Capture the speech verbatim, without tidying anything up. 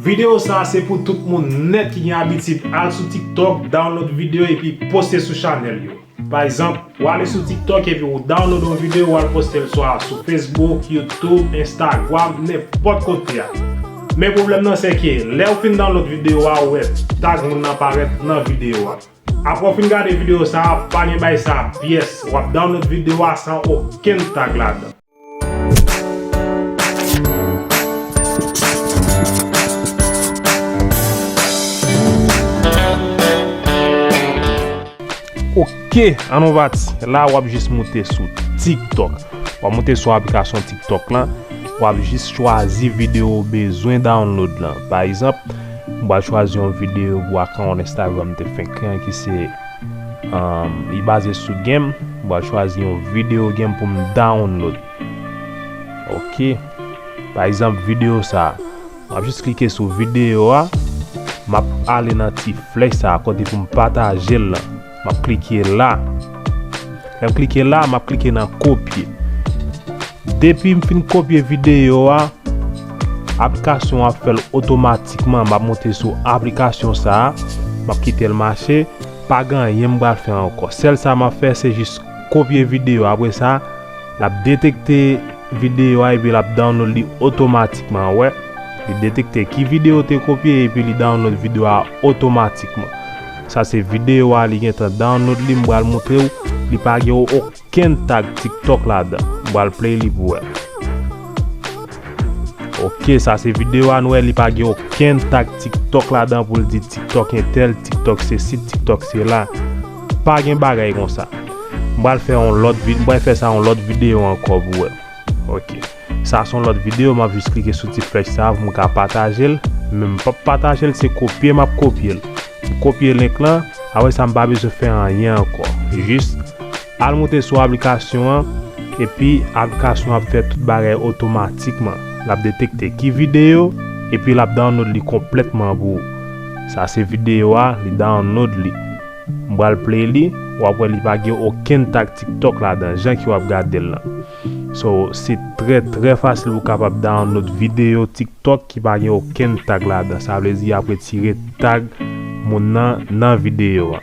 Videyo sa a se pou tout moun nèt ki gen abitid al sou TikTok, download videyo epi poste sou chanèl yo. Pa egzanp, w ale sou TikTok epi w download yon videyo, w al poste l swa sou Facebook, YouTube, Instagram, nenpòt kote a. Men pwoblèm nan se ke lè w fin download videyo a, ou wè tag moun nan parèt nan videyo a. Apre w fin gade videyo sa a, pa gen bagay sa a pyès. W ap download videyo a san okenn tag ladan. Ok, ann nou pati. La w ap jis moute sou TikTok. W ap moute sou aplikasyon TikTok lan. W ap jis chwazi videyo w bezwen download lan. Pa egzanp, m pral chwazi yon videyo pou akawont Instagram m te fenk kreye ki se, um, li baze sou game. M pral chwazi yon videyo game pou m download. Ok. Pa egzanp, videyo sa a. M ap jis klike sou videyo a. M ap ale nan ti flèch sa a kote pou m pataje l lan. M ap klike la. Lè m klike la, m ap klike nan kopye. Depi m fin kopye videyo a, aplikasyon an ap fè l otomatikman. M ap monte sou aplikasyon sa a. M ap kite l mache. Pa gen anyen m pral fè ankò. Sèl sa m ap fè, se jis kopye videyo a. Apre sa, l ap detekte videyo a epi l ap download li otomatikman. Wè, li detekte ki videyo w te kopye epi li download videyo a otomatikman. Sa se videyo a, li gentan download li, m pral montre w, li pa gen okenn tag TikTok ladan. M pral play li pou wè. Ok, sa se videyo a, nou wè li pa gen okenn tag TikTok ladan pou l di TikTok entèl, TikTok sesi, TikTok sela. Pa gen bagay konsa. M pral fè yon lòt vid-, m pral fè sa yon lòt videyo ankò pou wè. Ok. Sa se yon lòt videyo, m ap jis klike sou ti flèch sa a pou m ka pataje l. Men m p ap pataje l, se kopye m ap kopye l. M kopye link lan, apre sa m pa bezwen fè anyen ankò. Jis al moute sou aplikasyon an, epi aplikasyon an ap fè tout bagay otomatikman. L ap detekte ki videyo, epi l ap download li konplètman pou ou. Sa se videyo a, li download li. M pral play li, w ap wè li pa gen okenn tag TikTok ladan, jan ke w ap gade l lan. So, se trè, trè fasil pou w kapab download videyo TikTok ki pa gen okenn tag ladan. Sa vle di y ap retire tag moun nan nan videyo a.